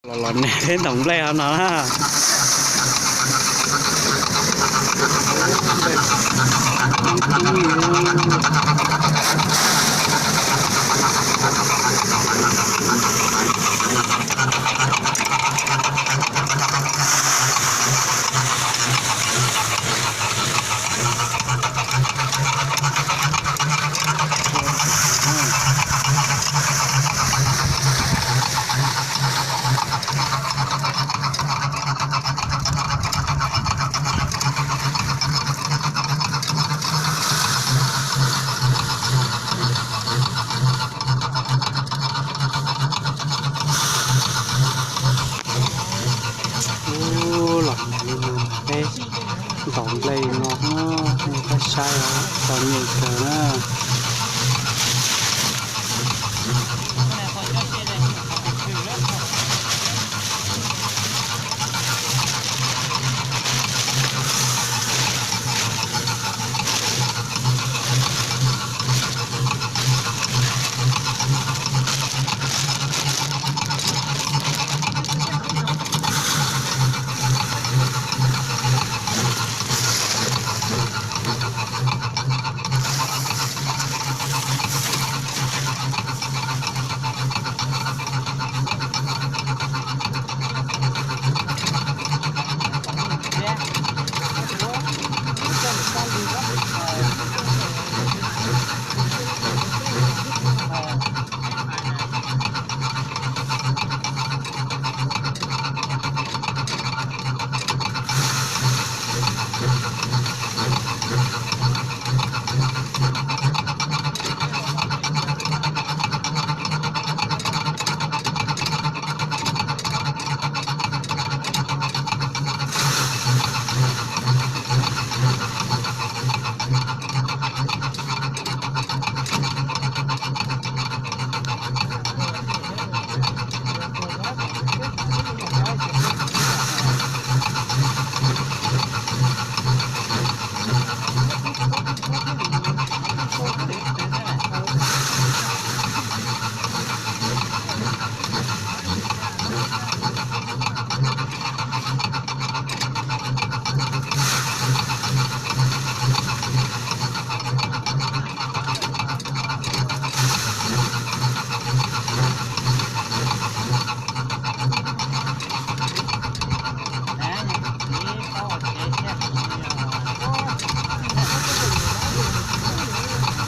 Los los nag thiab ntoo nplej ho no na. Ub, los nag li no peb ntaus nplej no, nej pab saib, txom nyem kawg na.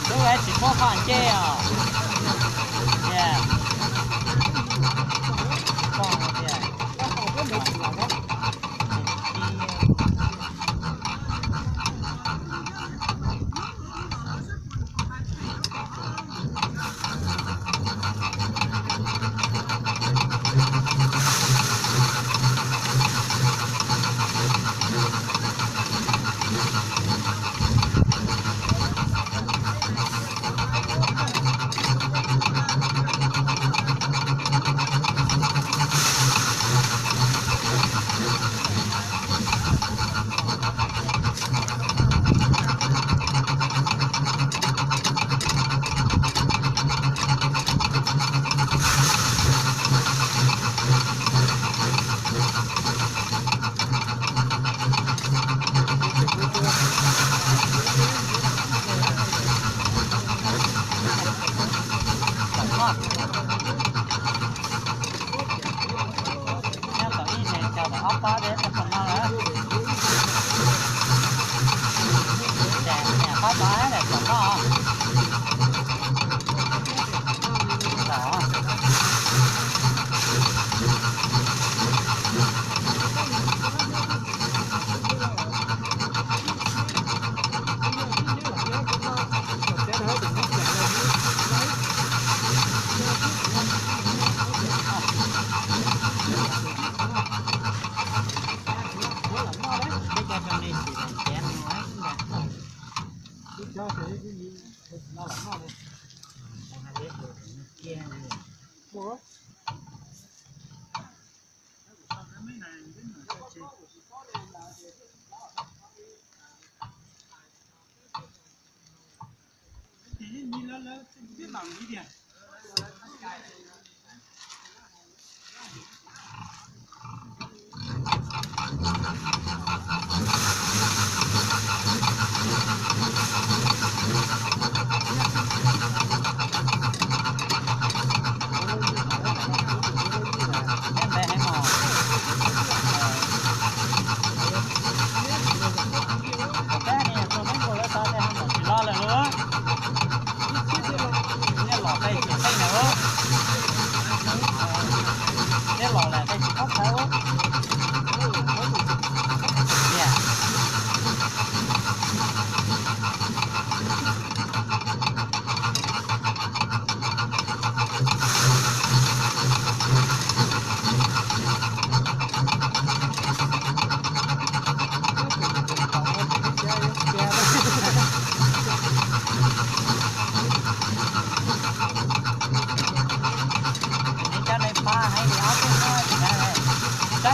Lub tsis muaj qhov ncej os. Nyob tom ib neeg caug tom ob pob deb tom no lawm. Ces niam pob tod daim tom no.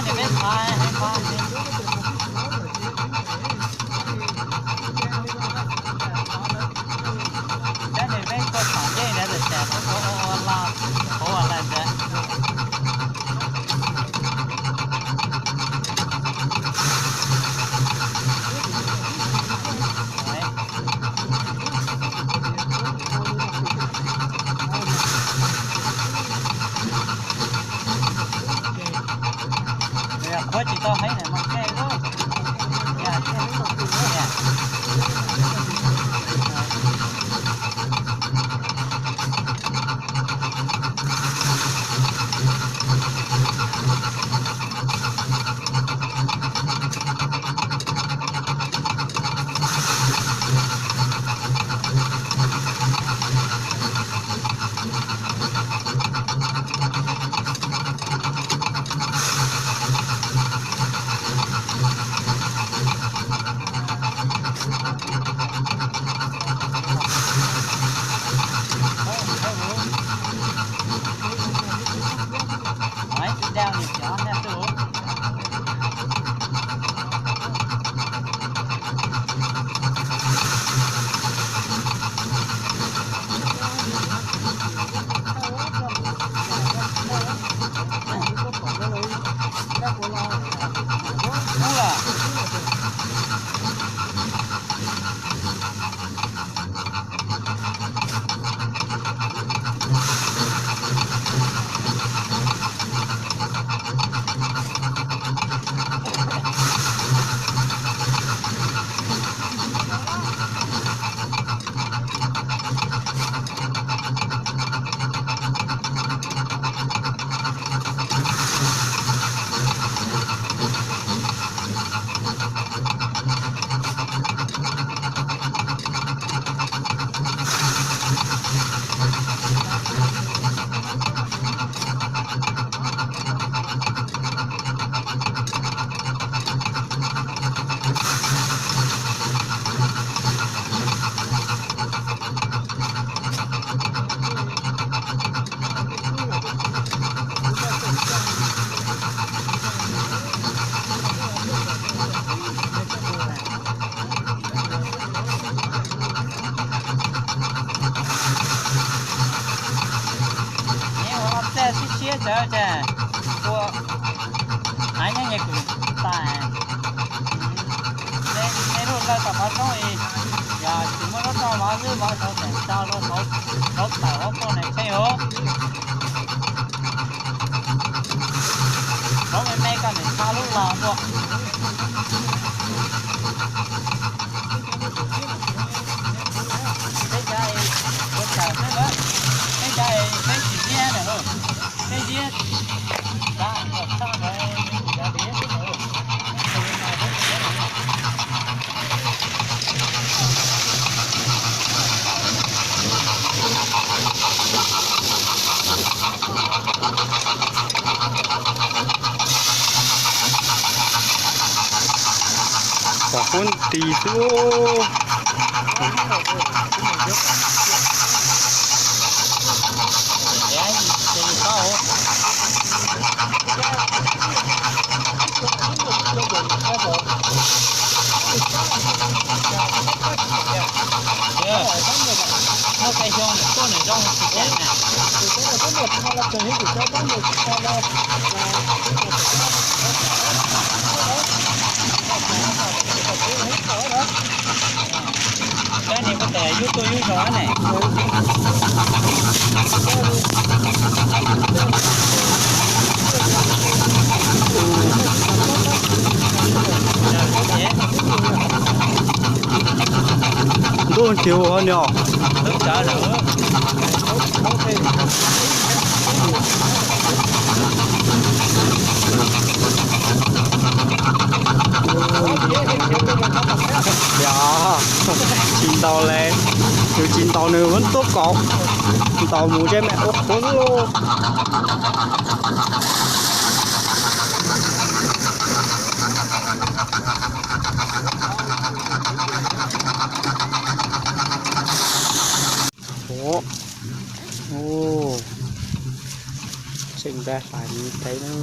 Peb phav, peb phav. Tab sis peb tuaj thaum ntej ntawd ces ua ua ua ua ntawd. Qhuav tsis tau heev na mas khe lub. Neb ua txaj siab siab tawv ces ua haiv nyob nyem kuv tas. Nej lub lawj tom qhov roob li, yog tsis muaj lub roj mov xwb mov saud teem tau rau tawm hauv poj niam tsheej os. Rov me me koj niam txhab lub los ntua. Peb cav ua tawm xwb lawm, peb cav peb tsis ziab na, peb ziab tab tom txhaj ntawd, cav liab xwb na. Pom kub nti xwb. Muaj tej xyoo nws tuaj nws zoo tsis cas na. Tab sis puas tes yub tuaj yub zoo ne. Ntuj nrhiav ua nyo. Yog tsis ntaus li, yus tsis ntaus nws muab tuaj kaus, ntaus mus ntsej me ua qhuav xwb lauj. Ua, tseem npaj hlais mus ntev na.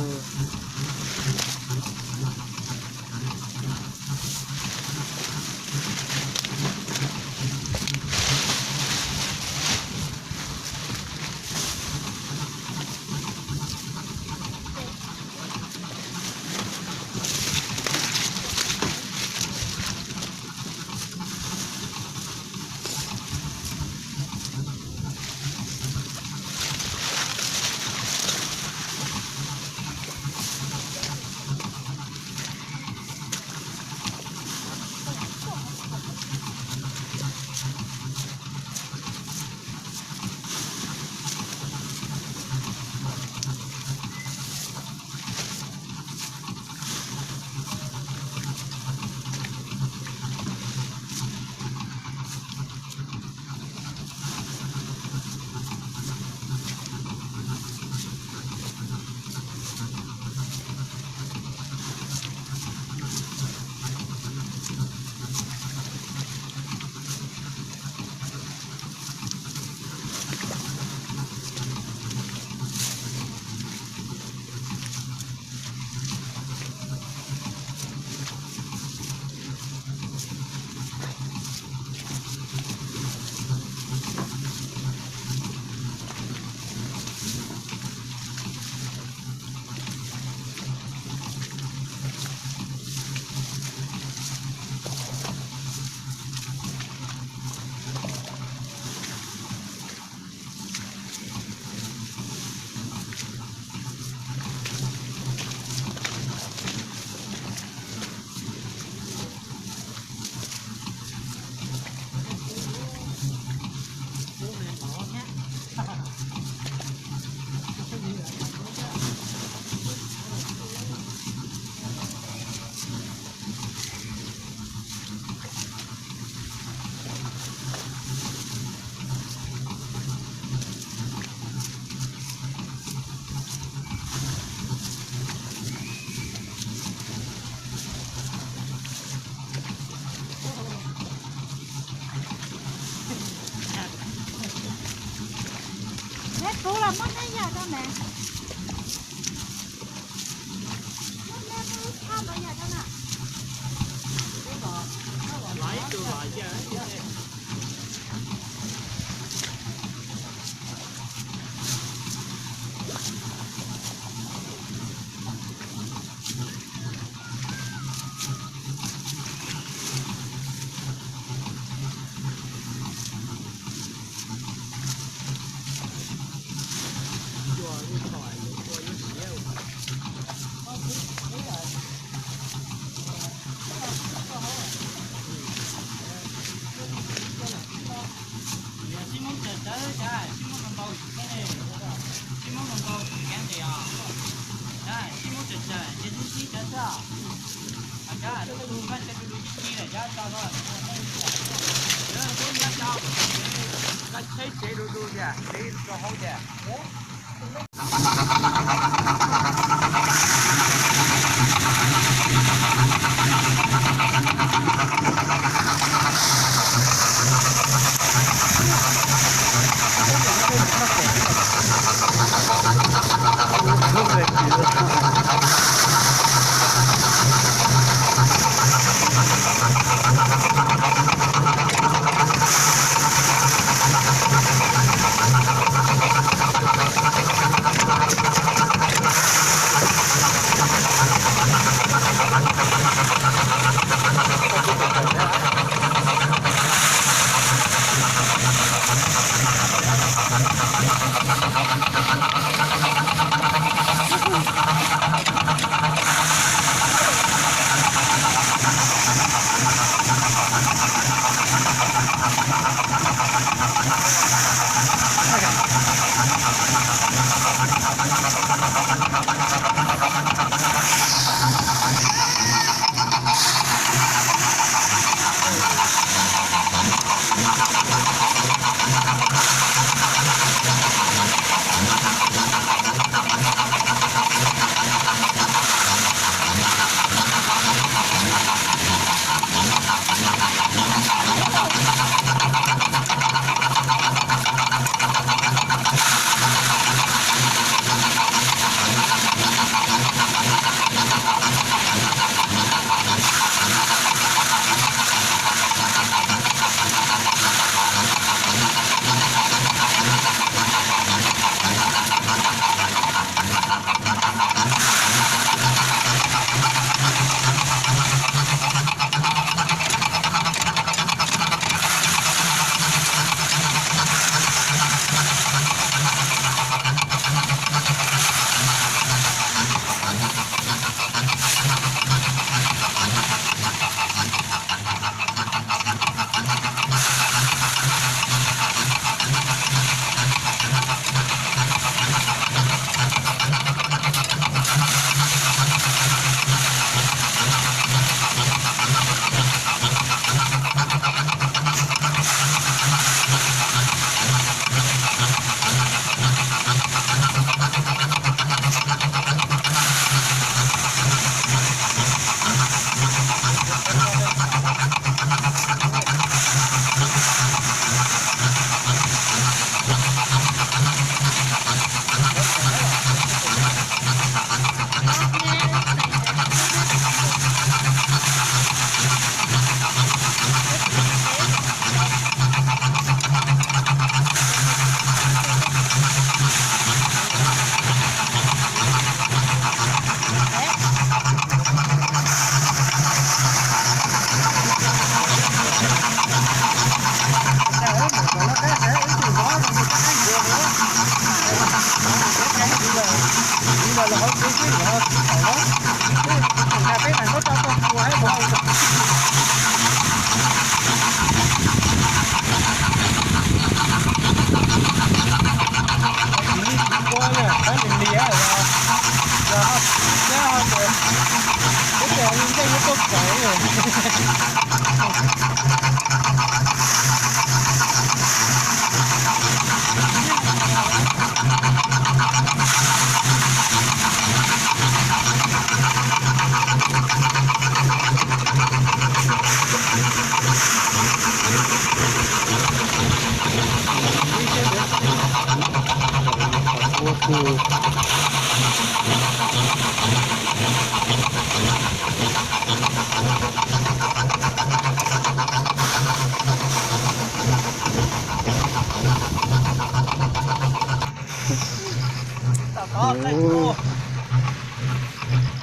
Sib muab tsawg tsawg, sib muab ntau ntau, sib muab ntau ntau, sib muab ntau ntau, sib muab tsawg tsawg, ces sib sib tsawg xwb. Tus tus npaj tsev du du sib sib lawm, cov tso, cov tsheb tsev du du tiag, tsev rau hauv tiag.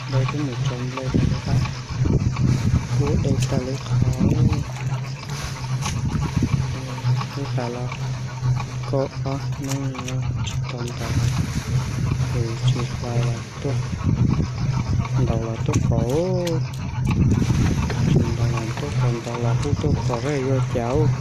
Nplej twb mus tso nplej rau lawv pab, kub dej tag li qhov. Wb hlais los kaum ob hnub no tsis tau ntaus, ces tsis hlais los tuaj ntaus los tuaj kaus, tsis ntaus los tuaj kaus, ntaus los kuj tuaj kaus, yuav cas.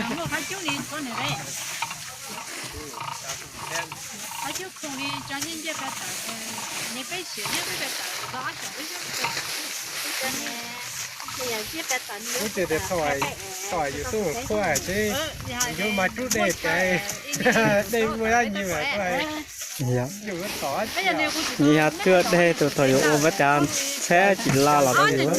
Muaj qhov cub li ko nws, qhov cub khoom li tso nyiaj ncej peb tawm, nws peb siav nyob peb peb tawm los ob xyoos peb xyoos peb tawm. Ib txwm tias thaum yus tuaj qhuav ces yus mas cub dej ces dej muaj dab nyi mas kuj yus tom. Nws yog cub dej tus thaum yus ua pab cas txhab tsis laj los rau yus.